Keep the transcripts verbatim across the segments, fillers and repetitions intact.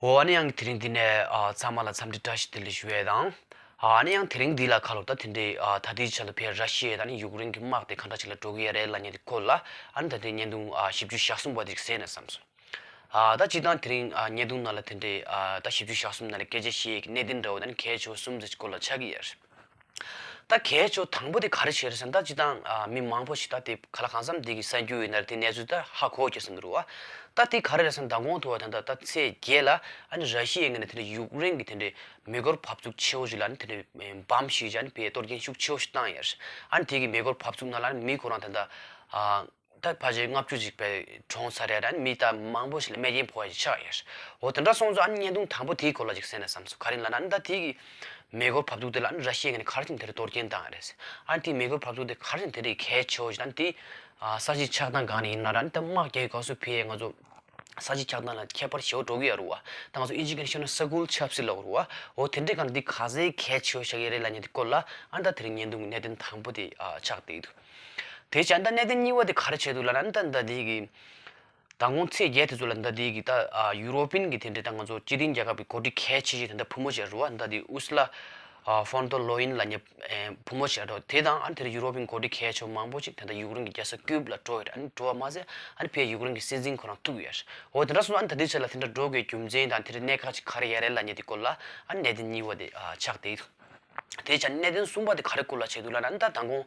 འོ། ཨ་ནི་ཡང་དེ་རིང་འདི་ནས་ཨ་ཚང་མ་ལ་འཚམས་འདྲི་བཀྲ་ཤིས་བདེ་ལེགས་ཞུ་ཡས་དང་། ཨ་ནི་ཡང་དེ་རིང་འདི་ལ་ཁ་ལོ་ད་དེ་འདྲའི་ཨ་ད་ལྟའི་ཆ་ལ་བལ་ར་ཤི་ཡ་དང་ནི་ཡུཀ་རེན་གྱི་དམག་དེ་ག་འདྲ་ཅིག་ལ་འགྲོ་གི་ཡ་རེད་ལབ་མཁན་དེ་སྐོར་ལ་ཨ་ནི་ད་ལྟའི་བརྙན་ཐུང་ཨ་བཞི་བཅུ་ཞེ་གསུམ་པ་དེ་ཞིག་གཟིགས་ན་བསམ་སོང་། ཨ་ད་སྤྱིར་བཏང་དེ་རིང་ཨ་བརྙན་ཐུང་ནང་ལ་དེ་འདྲའི་ཨ་ད་བཞི་བཅུ་ཞེ་གསུམ་ནང་ལ་སྐད་ཆ་བཤད་ཡས་ཀྱི་གནད་དོན་འདྲ་བོ་དང་གལ་ཆེ་བ་གསུམ་ཙམ་ཞིག་སྐོར་ལ་ཆགས་ཀྱི་ཡོད་རེད། ད་གལ་ཆེ་བ་དང་པོ་དེ་ག་རེ་བྱས་རེད་ཟེར་ན། ད་སྤྱིར་བཏང་ཨ་མི་མང་པོ་ཞིག་ད་དེ་ག་ལ་གང་འཚམ་དེ་གི་གསར་འགྱུར་ཡིན་ན་རེད། དེ་གནས་ཚུལ་ད་ཧ་གོ་གི་ཟིན་འདུག་རེད་བ། ད་དེ་ག་རེ་རེད་ཟེར་ན། མདང་དགོང་དུ་བ་ད་ད་ད་ཚེས་བརྒྱད་ལ་ཨ་ནི་ར་ཤི་ཡའི་ངོས་ནས་དེ་འདྲ་ཡུཀ་རེན་གྱི་དེ་འདྲའི་མེ་འཁོར་འབབ་ཚུགས་ཆེ་བོ་ཞིག་ལ་ཨ་ནི་དེ་འདྲའི་བམ་ཞིག་བྱས་ཨ་ནི་བལ་གཏོར་སྐྱོན་ཤུགས་ཆེ་བོ་ཞིག་བཏང་ཡོད་རེད། ཨ་ནི་དེ་གི་མེ་འཁོར་འབབ་ཚུགས་ནང་ལ་ཨ་ནི་མི་ཁོ་རང་ད་ད་ཨ། ད་ཕལ་ཆེར་ལྔ་བཅུ་ཅིག་བས་གྲོངས་ཚར་ཡ་ར། མི་ད་མང་པོ་ཞིག་ལ་རྨས་སྐྱོན་ཕོག་ཡ་ཞིག་ཆགས་ཡོད། འོ་དེ་འདྲ་སོང་ཙང་ཨ་ནི་བརྙན་ཐུང་དང་པོ་དེའི་སྐོར་ལ་ཅིག་གསན་ན་བསམ་སོང་། ག་རེ་ལབ་ན་ཨ་ནི་ད་དེ་གི་མེ་འཁོར་འབབ་ཚུགས་དེ་ལ་ཨ་ནི་ར་ཤི་ཡའི་ངོས་ནས་ག་རེ་བྱས་ནས་དེ་རེ་གཏོར་སྐྱོན་བཏང་ཡ་རེད། ཨ་ནི་དེ་མེ་འཁོར་འབབ་ཚུགས་དེ་ག་རེ་བྱས་ནས་དེ་རེ་གལ་ཆེ་བ་ཞིག་ཨ་ནི་དེ་ས་ཆའི་ཆགས་སྟངས་སྒང་ནས་ཡིན་ན་ར། ཨ་ནི་ད་དམག་རྒྱག་གི་སྐབས་སུ་ཕལ་ཆེར་ང་ཚོ་ས་ཆའི་ཆགས་སྟངས་ལ་ཁྱད་པར་ཞེ་པོ་འགྲོ་གི་ཡོད་རེད་བ། ད་ང་ཚོ་ཨིན་ཇི་སྐད་ནས་བཤད་ན་ས་ཁུལ་ཆབ་སྲིད་ལབ་རེད་བ། འོ་དེ་འདྲའི་སྒང་ནས་འདི་ག་ཚོད་གལ་ཆེ་བ་ཆགས་ཀྱི་རེད་ལབ་མཁན་དེ་སྐོར་ལ་ཨ་ནི་ད་དེ་རིང་བརྙན་ཐུང་གི་གནད་དོན་དང་པོ་དེ་ཨ་ཆགས་བསྡད་ཀྱི་འདུག། དེ་བྱས་ཨ་ནི་ད་གནད་དོན་གཉིས་པ་དེ་ག་རེ་བྱས་འདུག་ལབ་ན། ཨ་ནི་ད་ད་འདི་གི་མདང་དགོང་ཚེས་བརྒྱད་དེ་ཚོ་ལ་ད་འདི་གི་ད་ཨ་ཡུ་རོ་པིན་གྱི་དེ་འདྲའི་ད་ང་ཚོ་སྤྱི་མཐུན་རྒྱལ་ཁབ་ཀྱི་འགོ་ཁྲིད་གལ་ཆེ་ཤོས་དེ་འདྲ་བུ་མོ་ཞིག་རེད་བ། ད་འདི་ཨུ་སི་ལ་ཨ་ཕོན་ཏོ་ལོ་ཡིན་ལབ་མཁན་ཨེ་བུ་མོ་ཞིག་རེད། དེ་དང་ཨ་ནི་དེར་ཡུ་རོ་པིན་འགོ་ཁྲིད་གལ་ཆེ་བ་མང་པོ་ཞིག་དེ་འདྲ་ཡུཀ་རེན་གྱི་རྒྱལ་ས་ཀིབ་ལ་འགྲོ་ཡོད་རེད། ཨ་ནི་འགྲོ་བ་མ་ཟད་ཨ་ནི་ཕར་ཡུཀ་རེན་གྱི་སྲིད་འཛིན་ཁོ་རང་ཐུག་ཡོད་རེད། འོ་དེ་འདྲ་སོང་ཙང་ཨ་ནི་ད་ལྟའི་ཆ་ལ་དེ་འདྲ་འགྲོ་དགོས་རྒྱུ་མཚན་དང་དེ་འདྲའི་གནད་འགག་ཅིག་ག་རེ་ཡོད་རེད་ལབ་མཁན་དེ་སྐོར་ལ་ཨ་ནི་གནད་དོན་གཉིས་པ་དེ་ཨ་ཆགས་བསྡད་འདུག། དེ་བྱས་ཨ་ནི་གནད་དོན་གསུམ་པ་དེ་ག་རེ་སྐོར་ལ་བྱས་འདུག་ལབ་ན། ཨ་ནི་ད་མདང་དགོང་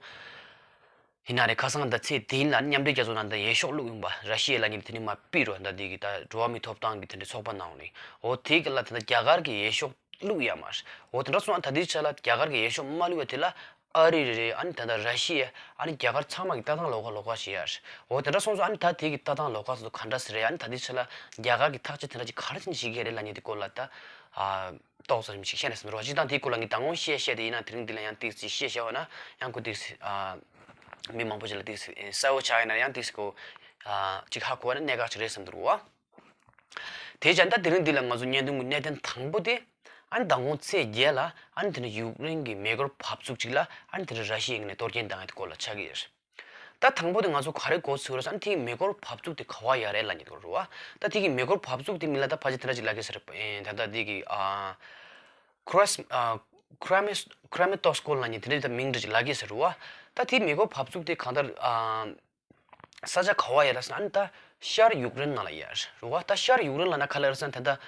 ཡིན་ན་རེད། ཁ་སང་ད་ཚེས་བདུན་ལ་མཉམ་འབྲེལ་རྒྱལ་ཚོགས་ནང་ད་འོས་ཤོག་བླུགས་ཡིན་པ། ར་ཤི་ཡ་ལབ་མཁན་དེ་ནི་མར་ཕུད་རོགས་ད་འདི་གི་ད་འགྲོ་བ་མིའི་ཐོབ་ཐང་གི་དེ་འདྲའི་ཚོགས་པ་ནང་ནས། འོ་དེ་གི་ལ་ད་ད་རྒྱ་གར་གྱི་འོས་ཤོག་བླུགས་ཡོད་མ་རེད། འོ་དེ་འདྲ་སོང་ཙང་ད་ལྟའི་ཆ་ལ་རྒྱ་གར་གྱི་འོས་ཤོག་མ་བླུགས་པ་དེ་ལ་ཨ་རི་རེད། ཨ་ནི་ད་ལྟ་ར་ཤི་ཡ། ཨ་ནི་རྒྱ་གར་ཚང་མ་གི་ལྟ་སྟངས་ལོགས་ཀ་ལོགས་ཀ་ཞིག་ཡོད་རེད། འོ་དེ་འདྲ་སོང་ཙང་ཨ་ནི་ད་དེ་གི་ལྟ་སྟངས་ལོགས་ཀ་ཚོ་ག་འདྲ་ཞིག་རེད། ཨ་ནི་ད་ལྟའི་ཆ་ལ་རྒྱ་གར་གྱི་ཐག་གཅོད་དེ་འདྲ་ཅིག་ག་རེ་བྱས་ནས་བྱེད་ཀྱི་རེད་ལབ་མཁན་དེ་སྐོར་ལ་ད་ཨ། ཏོག་ཙམ་ཞིག་བཤད་ན་བསམ་རོགས། སྤྱིར་བཏང་དེའི་སྐོར་ལ་ངས་མདང་དགོང་བཤད་བཤད་དེ་ཡིན་ན། དེ་རིང་འདི་ལ་ཡང་ཏོག་ཙམ་བཤད་བཤད་པ་ན་ཡང་ཁོ་ཏོག་ཙམ་ཨ་མི་མང་པོ་ཞིག་ལ་ཏོག་ཙམ་གསལ་པོ་ཆགས་ཡིན་ན་ཡང་ཏོག་ཙམ་ཁོ་ཨ་ཅིག་ཧ་གོ་བ་ན་གནད་འགག་ཅིག་རེད་བསམ་འདུག་རོ། དེ་བྱས་ད་དེ་རིང་འདི་ལ་ང་ཚོ་བརྙན་ཐུང་གི་གནད་དོན་དང་པོ་དེ་ཨ་ནི་མདང་དགོང་ཚེས་བརྒྱད་ལ་ཨ་ནི་དེ་ནི་ཡུཀ་རེན་གྱི་མེ་འཁོར་འབབ་ཚུགས་ཅིག་ལ་ཨ་ནི་དེ་ནི་ར་ཤི་ཡའི་ངོས་ནས་གཏོར་སྐྱོན་བཏང་ཡ་དེ་སྐོར་ལ་ཆགས་ཀྱི་ཡོད་རེད། ད་དང་པོ་དེ་ང་ཚོ་ག་རེ་མགོ་ཚོས་རེད་ཟེར་ན། དེའི་མེ་འཁོར་འབབ་ཚུགས་དེ་ག་པར་ཡོད་རེད་ལབ་མཁན་དེ་རེད་བ། ད་དེ་གི་མེ་འཁོར་འབབ་ཚུགས་དེ་མིང་ལ་ད་ཕལ་ཆེར་དེ་འདྲ་ཅིག་ལབ་ཀྱི་ཟེར། ཨེ་ད་ལྟ་དེ་གི་ཨ་ཁྲ་མེ་ཁྲ་མེ་ཏོ་སི་ཀོ་ལབ་མཁན་དེ་འདྲ་ད་མིང་འདྲ་ཅིག་ལབ་ཀྱི་ཟེར་བ། ད་དེའི་མེ་འཁོར་འབབ་ཚུགས་དེ་གང་ལྟར་ཨ་ས་ཆ་ག་པར་ཡོད་རེད་ཟེར་ན། ཨ་ནི་ད་ཤར་ཡུཀ་རེན་ནང་ལ་ཡོད་རེད་བ། ད་ཤར་ཡུཀ་རེན་ལབ་ན་ག་ལ་རེད་ཟེར་ན། ད་ལྟ་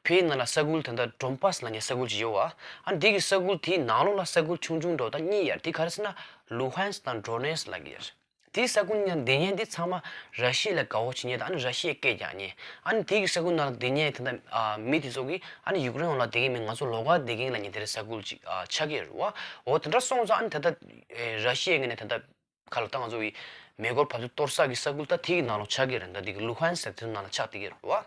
བོད་ནང་ལ་ས་ཁུལ་ད་ལྟ་ཌོན་པཱ་སི་ལབ་མཁན་ས་ཁུལ་ཅིག་ཡོད་བ། ཨ་ནི་དེ་གི་ས་ཁུལ་དེའི་ནང་ལོགས་ལ་ས་ཁུལ་ཆུང་ཆུང་འདྲ་བོ་ད་གཉིས་ཡོད་རེད། དེ་ག་རེ་ཟེར་ན་ལུ་ཧན་སི་དང་ཌོ་ནེ་སི་ལབ་ཀྱི་ཡོད་རེད། དེའི་ས་ཁུལ་ནང་སྡོད་མཁན་དེ་ཚང་མ་ར་ཤི་ཡ་ལ་དགའ་བོ་བྱེད་མཁན་དང་། ཨ་ནི་ར་ཤི་ཡའི་སྐད་རྒྱག་མཁན། ཨ་ནི་དེ་གི་ས་ཁུལ་ནང་སྡོད་མཁན་དེ་འདྲ་ཨ་མི་དེ་ཚོ་གིས་ཨ་ནི་ཡུཀ་རེན་འོག་ལ་བསྡད་མཁན་མིན། ང་ཚོ་ལོགས་ཀ་བསྡད་མཁན་ལབ་མཁན་དེ་འདྲའི་ས་ཁུལ་ཅིག་ཨ་ཆགས་ཀྱི་ཡོད་རེད་བ། འོ་དེ་འདྲ་སོང་ཙང་ཨ་ནི་ད་ལྟ་ཨེ་ར་ཤི་ཡའི་ངོས་ནས་ད་ལྟ་ག་ལ་ད་ང་ཚོ་གི་མེ་འཁོར་འབབ་ཚུགས་གཏོར་ས་གི་ས་ཁུལ་ད་དེ་གི་ནང་ལོགས་ཆགས་ཀྱི་རེད། ད་དེ་གི་ལུ་ཧན་སི་དེ་ཚོ་ནང་ལ་ཆགས་བསྡད་ཀྱི་རེད་བ།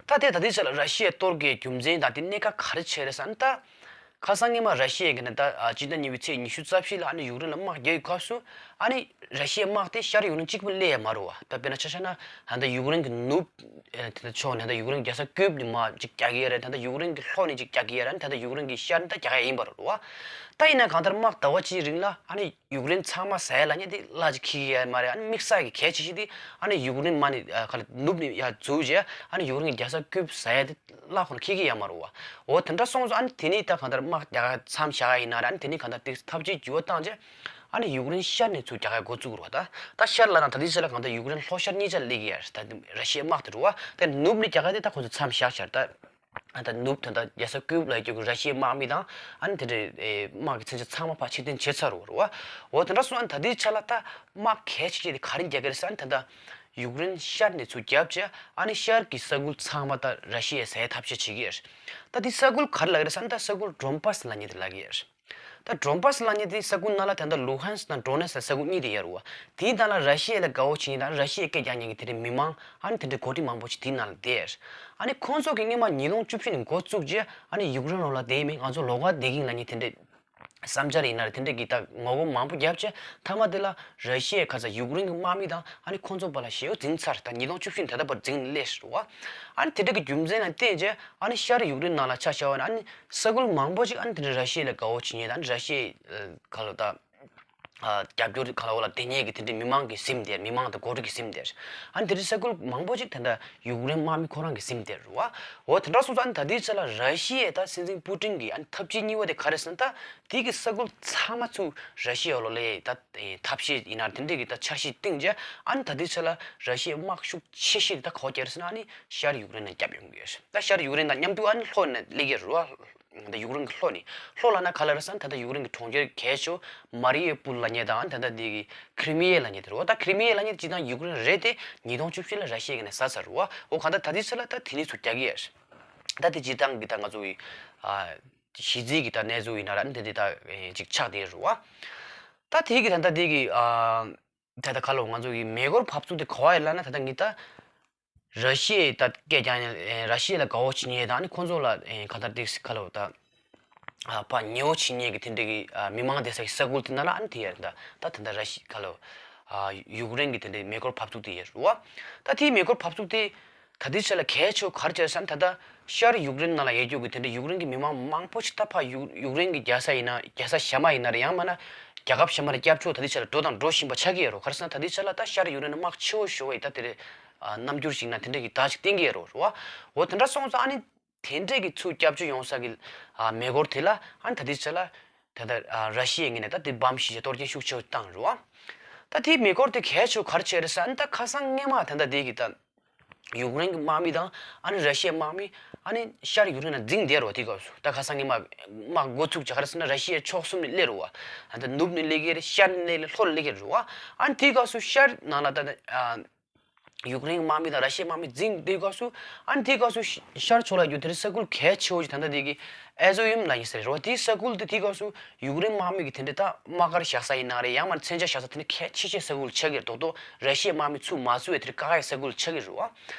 ད་དེ་ད་ལྟའི་ཆ་ལ་ར་ཤི་ཡས་གཏོར་དགོས་རྒྱུ་མཚན་དང་དེ་གནད་འགག་ག་རེ་བྱས་རེད་ཟེར་ན། ད་ཁ་སང་སྔོན་མ་ར་ཤི་ཡས་ཀྱིས་ནི་ད་ཨ་སྤྱི་ཟླ་གཉིས་པའི་ཚེས་ཉི་ཤུ་རྩ་བཞི་ལ་ཨ་ནི་ཡུཀ་རེན་ལ་དམག་རྒྱག་པའི་སྐབས་སུ་ཨ་ནི་ར་ཤི་ཡའི་དམག་དེ་ཤར་ཡུཀ་རེན་གཅིག་པུ་སླེབས་ཡ་མ་རེད་བ། ད་དཔེར་ན་ཆ་བཞག་ན་ད་ལྟ་ཡུཀ་རེན་གྱི་ནུབ་ཨེ་དེ་ད་ཕྱོགས་ནས་ད་ཡུཀ་རེན་རྒྱལ་ས་ཀིབ་ནས་མར་གཅིག་རྒྱག་གི་ཡ་རེད། ད་ལྟ་ཡུཀ་རེན་གྱི་ལྷོ་ནས་གཅིག་རྒྱག་གི་ཡ་རེད། ད་ལྟ་ཡུཀ་རེན་གྱི་ཤར་ནས་ད་རྒྱག་ཡ་ཡིན་པ་རེད་བ། ད་ཡིན་ན་གང་ལྟར་དམག་ཟླ་བ་གཅིག་རིང་ལ་ཨ་ནི་ཡུཀ་རེན་ཚང་མ་ཟ་ཡ་ལབ་མཁན་དེ་གླ་ཅིག་འཁྱེར་གྱི་ཡོད་མ་རེད། ཨ་ནི་དམིགས་བསལ་གྱི་གལ་ཆེ་ཤོས་དེ་ཨ་ནི་ཡུཀ་རེན་མར་ནས་ཨ་ག་ལ་ནུབ་ནས་ཡར་འཛུལ་རྗེས་ཨ་ནི་ཡུཀ་རེན་གྱི་རྒྱལ་ས་ཀིབ་ཟ་ཡ་དེ་གླ་ཁོ་རང་འཁྱེར་གྱི་ཡོད་མ་རེད་བ། འོ་དེ་འདྲ་སོང་ཙང་ཨ་ནི་དེ་ནས་ད་གང་ལྟར་དམག་རྒྱག་མཚམས་བཞག་ཡ་ཡིན་ན་རེད། ཨ་ནི་དེ་ནས་གང་ལྟར་ཏོག་ཙམ་ཐབས་ཇུས་འགྱུར་བ་བཏང་རྗེས་ཨ་ནི་ཡུཀ་རེན་ཤར་ནས་ཚུར་རྒྱག་ཡ་འགོ་བཙུགས་རེད་བ། ད་ད་ཤར་ལབ་ན་ད་ལྟའི་ཆ་ལ་གང་ལྟར་ཡུཀ་རེན་ལྷོ་ཤར་གཉིས་ཆར་སླེབས་ཀྱི་ཡོད་རེད། ད་ར་ཤི་ཡའི་དམག་དེ་རེད་བ། ད་ནུབ་ནས་རྒྱག་ཡ་དེ་ད་ཁོ་ཚོ་མཚམས་བཞག་ཤག་ད། ཨ་ད་ནུབ་ད་ལྟ་རྒྱལ་ས་ཀིབ་ལ་ཡོད་རྒྱུ་གི་ར་ཤི་ཡའི་དམག་མི་དང་ཨ་ནི་དེ་འདྲའི་ཨེ་དམག་གི་མཚོན་ཆ་ཚང་མ་ཕར་ཕྱིར་འཐེན་བྱས་ཚར་བ་རེད་བ། འོ་དེ་འདྲ་སོང་ཨ་ནི་ད་ལྟའི་ཆ་ལ་ད་དམག་གལ་ཆེ་ཤོས་དེ་ག་རེ་རྒྱག་གི་རེད་ཟེར་ན། ད་ལྟ་ཡུཀ་རེན་ཤར་ནས་ཚུར་བརྒྱབ་བྱས་ཨ་ནི་ཤར་གྱི་ས་ཁུལ་ཚང་མ་ད་ར་ཤི་ཡས་ཟ་ཡའི་ཐབས་ཤེས་བྱེད་ཀྱི་ཡོད་རེད། ད་དེ་ས་ཁུལ་ག་རེ་ལབ་ཀྱི་རེད་ཟེར་ན། ད་ས་ཁུལ་ཌོན་པཱ་སི་ལབ་མཁན་དེ་ལབ་ཀྱི་ཡོད་རེད། ད་ཌོན་པཱ་སི་ལབ་མཁན་དེ་ས་ཁུལ་ནང་ལ་ད་ལྟ་ལུ་ཧན་སི་དང་ཌོ་ནེ་སི་ས་ཁུལ་གཉིས་དེ་ཡོད་རེད་བ། དེའི་ནང་ལ་ར་ཤི་ཡ་ལ་དགའ་བོ་བྱེད་མཁན་དང་ར་ཤི་ཡའི་སྐད་རྒྱག་མཁན་གྱི་དེ་འདྲའི་མི་མང་ཨ་ནི་དེ་འདྲའི་འགོ་ཁྲིད་མང་པོ་ཞིག་དེའི་ནང་ལ་བསྡད་ཡོད་རེད། ཨ་ནི་ཁོང་ཚོ་གིས་སྔོན་མ་ཉིས་སྟོང་བཅུ་བཞི་ནས་འགོ་བཙུགས་རྗེས་ཨ་ནི་ཡུཀ་རེན་ལོགས་ལ་བསྡད་མེད། ང་ཚོ་ལོགས་ཀ་བསྡད་ཀྱི་ཡིན་ལབ་མཁན་དེ་འདྲའི་བསམ་འཆར་ཡིན་ན་རེད། དེ་འདྲའི་གི་ད་ངོ་རྒོལ་མང་པོ་བརྒྱབ་བྱས་མཐའ་མ་དེ་ལ་ར་ཤི་ཡའི་ཁ་ཚ་ཡུཀ་རེན་གྱི་དམག་མི་དང་ཨ་ནི་ཁོང་ཚོ་བར་ལ་ཞེ་པོ་འཛིངས་ཚར། ད་ཉིས་སྟོང་བཅུ་བཞི་ནས་ད་ལྟ་བར་འཛིངས་སླེབས་རེད་བ། ཨ་ནི་དེ་འདྲ་གི་རྒྱུ་མཚན་ལ་བརྟེན་བྱས་ཨ་ནི་ཤར་ཡུཀ་རེན་ནང་ལ་ཆ་བཞག་པ་ན་ཨ་ནི་ས་ཁུལ་མང་པོ་ཞིག་ཨ་ནི་དེ་འདྲའི་ར་ཤི་ཡ་ལ་དགའ་བོ་བྱེད་མཁན་དང་ར་ཤི་ཡའི་ཁ་ལོ་ད་ རྒྱབ་སྐྱོར་ག་ལ་འོ་ལ་དེ་ཉེ་གི་དེ་འདྲའི་མི་མང་གི་སེམས་དེར་མི་མང་དང་འགོ་ཁྲིད་ཀྱི་སེམས་དེར། ཨ་ནི་དེ་འདྲའི་ས་ཁུལ་མང་པོ་ཅིག་ད་ལྟ་ཡུཀ་རེན་དམག་མི་ཁོ་རང་གི་སེམས་དེར་རུ་བ། འོ་དེ་འདྲ་སོང་ཙང་ཨ་ནི་ད་ལྟའི་ཆ་ལ་ར་ཤི་ཡའི་ད་སྲིད་འཛིན་པུ་ཏིན་གྱི་ཨ་ནི་འཐབ་ཇུས་གཉིས་པ་དེ་ག་རེ་ཟེར་ན། ད་དེ་གི་ས་ཁུལ་ཚང་མ་ཚུར་ར་ཤི་ཡ་ལོ་ལས་ད་ཐབས་ཤེས་ཡིན་ན་དེ་འདྲའི་གི་ད་འཆར་གཞི་བཏིང་རྗེས་ཨ་ནི་ད་ལྟའི་ཆ་ལ་ར་ཤི་ཡའི་དམག་ཤུགས་ཆེ་ཤོས་དེ་ད་ག་པར་རྒྱག་རེད་ཟེར་ན། ཨ་ནི་ཤར་ཡུཀ་རེན་ནས་བརྒྱབ་ཡོང་གི་ཡོད་རེད། ད་ཤར་ཡུཀ་རེན་དང་མཉམ་དུ་ཨ་ནི་ལྷོ་ནས་སླེབས་ཀྱི་རེད་བ། ད་ཡུཀ་རེན་གྱི་ལྷོ་ནས། ལྷོ་ལབ་ན་ག་ལ་རེད་ཟེར་ན་ད་ལྟ་ཡུཀ་རེན་གྱི་གྲོང་ཁྱེར་གལ་ཆེ་བ་མ་རི་ཡུ་པུལ་ལབ་མཁན་དང་ད་ལྟ་འདི་གི་ཁི་རི་མི་ཡ་ལབ་མཁན་དེ་རེད་བ། ད་ཁི་རི་མི་ཡ་ལབ་མཁན་དེ་སྤྱིར་བཏང་ཡུཀ་རེན་རེད་དེ། ཉིས་སྟོང་བཅུ་བཞི་ལ་ར་ཤི་ཡའི་ངོས་ནས་ཟ་ཚར་རེད་བ། འོ་གང་ལྟར་ད་ལྟའི་ཆ་ལ་ད་དེ་ནས་ཚུར་རྒྱག་གི་ཡོད་རེད། ད་དེ་སྤྱིར་བཏང་གི་ད་ང་ཚོ་གི་ཨ་གཞི་རྩའི་གི་ད་གནས་ཚུལ་ཡིན་ན་ར་ཨ་ནི་དེ་དེ་ད་ཅིག་ཆགས་བསྡད་ཡོད་རེད་བ། ད་དེ་གི་ད་ལྟ་འདི་གི་ཨ་ད་ལྟ་ག་ལ་ང་ཚོ་གི་མེ་འཁོར་འབབ་ཚུགས་དེ་ག་པར་ཡོད་ལབ་ན། ད་ལྟ་ངས་ད་ར་ཤི་ཡའི་ད་སྐད་རྒྱག་མཁན་ར་ཤི་ཡ་ལ་དགའ་བོ་བྱེད་མཁན་དང་ཨ་ནི་ཁོང་ཚོ་ལ་ག་ད་དེ་ག་ལ་ད་ཕར་ཉེ་བོ་བྱེད་མཁན་གི་དེ་འདྲ་གི་མི་མང་བསྡད་ས་གི་ས་ཁུལ་དེ་ནང་ལ་ཨ་ནི་དེ་ཡོད་རེད། ད་ད་ད་ར་ཤི་ག་ལ་ཡུཀ་རེན་གི་དེ་འདྲའི་མེ་འཁོར་འབབ་ཚུགས་དེ་ཡོད་རེད་བ། ད་དེའི་མེ་འཁོར་འབབ་ཚུགས་དེ་ད་ལྟའི་ཆ་ལ་གལ་ཆེ་བ་ག་རེ་བྱས་ཟེར་ན། ད་ལྟ་ཤར་ཡུཀ་རེན་ནང་ལ་ཡོད་རྒྱུ་གི་དེ་འདྲའི་ཡུཀ་རེན་གི་མི་མང་མང་པོ་ཞིག་ད་ཕར་ཡུཀ་ཡུཀ་རེན་གི་རྒྱལ་ས་ཡིན་ན་རྒྱལ་ས་གཞན་པ་ཡིན་ན་རེད། ཡང་མིན་ན་རྒྱལ་ཁབ་གཞན་པ་ལ་སྐྱབས་བཅོལ་ད་ལྟའི་ཆ་ལ་འགྲོ་དང་འགྲོ་བཞིན་པ་ཆགས་ཀྱི་ཡོད་རེད། ག་རེ་ཟེར་ན་ད་ལྟའི་ཆ་ལ་ད་ཤར་ཡུཀ་རེན་ནང་དམག་ཆེ་བོ་ཤོར་བ་ཡིན། ད་དེ་རེད། རྣམ་འགྱུར་ཞིག་ན་དེ་འདྲ་གི་ད་ཞིག་བསྟན་གྱི་ཡོད་རེད་བ། འོ་དེ་འདྲ་སོང་ཙང་ཨ་ནི་དེ་འདྲ་གི་ཚུར་སྐྱབས་བཅོལ་ཡོང་ས་གི་མེ་འཁོར་དེ་ལ་ཨ་ནི་ད་ལྟའི་ཆ་ལ་ད་ལྟ་ར་ཤི་ཡའི་ངོས་ནས་ད་དེ་སྦོམ་ཞིག་གཏོར་སྐྱོན་ཤུགས་ཆེ་བོ་བཏང་རེད་བ། ད་དེའི་མེ་འཁོར་དེ་གལ་ཆེ་བོ་ག་རེ་བྱས་རེད་ཟེར་ན། ད་ཁ་སང་སྔོན་མ་ད་ལྟ་དེ་གི་ད་ཡུཀ་རེན་གྱི་དམག་མི་དང་ཨ་ནི་ར་ཤི་ཡའི་དམག་མི་ཨ་ནི་ཤར་ཡུཀ་རེན་ལ་འཛིང་བསྡད་རེད་བ། དེ་སྐབས་སུ་ད་ཁ་སང་ངས་དམག་དམག་འགོ་ཚུགས་བྱས་ག་རེ་ཟེར་ན། ར་ཤི་ཡའི་ཕྱོགས་གསུམ་ནས་སླེབས་རེད་བ། ཨ་ད་ནུབ་ནས་སླེབས་ཀྱི་རེད། ཤར་ནས་སླེབས་ཀྱི་རེད། ལྷོ་ནས་སླེབས་ཀྱི་རེད་བ། ཨ་ནི་དེ་སྐབས་སུ་ཤར་ནང་ལ་ད་ཨ་ཡུཀ་རེན་དམག་མི་དང་ར་ཤི་ཡའི་དམག་མི་འཛིང་དེ་སྐབས་སུ། ཨ་ནི་དེ་སྐབས་སུ་ཤར་ཕྱོགས་ལ་རྒྱུ་དེ་རིང་ས་ཁུལ་གལ་ཆེ་བོ་ཞིག་ད་ལྟ་དེ་གི་ཨེ་ཛོ་ཡུམ་ལབ་ཡིན་ཟེར་རེད་བ། དེའི་ས་ཁུལ་དེ་དེ་སྐབས་སུ་ཡུཀ་རེན་དམག་མི་གི་དེ་འདྲ་ད་དམག་སྒར་བཞག་ས་ཡིན་ན་རེད། ཡང་མིན་མཚོན་ཆ་བཞག་ས་དེ་འདྲ་གལ་ཆེ་ཤོས་ས་ཁུལ་ཆགས་ཀྱི་རེད། རྡོག་རྡོག་ར་ཤི་ཡའི་དམག་མི་ཚུར་མ་བཙུགས་པའི་དེ་འདྲ་བཀག་ཡའི་ས་ཁུལ་ཆགས་ཀྱི་རེད་བ།